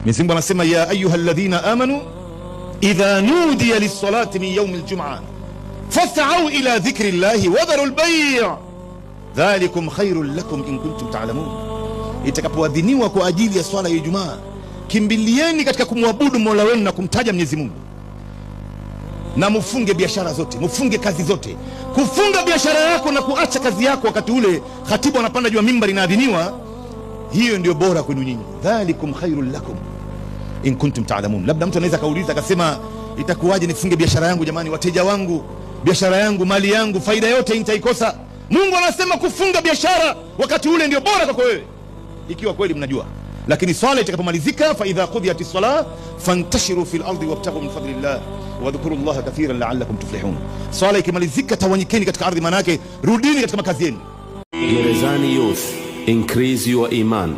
Mwenyezi Mungu anasema ya ayuha alladhina amanu idha nudiya lissalati min yaumi ljumua fas'au ila dhikri llahi wadharu lbai' dhalikum khairun lakum in kuntum ta'lamun, itakapoadhiniwa kwa ajili ya swala ya Ijumaa, kimbilieni katika kumwabudu Mola wenu na kumtaja Mwenyezi Mungu, na mufunge biashara zote, mufunge kazi zote. Kufunga biashara yako na kuacha kazi yako wakati ule khatibu anapanda juu ya mimbari inaadhiniwa, hiyo ndio bora kwenu nyinyi. Dhalikum khairun lakum in kuntum ta'lamun. Labda mtu anaweza akauliza akasema, itakuwaje nifunge biashara yangu jamani, wateja wangu, biashara yangu, mali yangu, faida yote nitaikosa. Mungu anasema kufunga biashara wakati ule ndio bora kwako wewe, ikiwa kweli mnajua. Lakini swala itakapomalizika, fa idha qudiyat sala fantashiru fil ardi wabtaghu min fadlillah wadhkuru llaha kathiran la'allakum tuflihun. Swala ikimalizika, tawanyikeni katika ardhi, maana yake rudini katika makazi yenu. Gerezani Youth, increase your iman.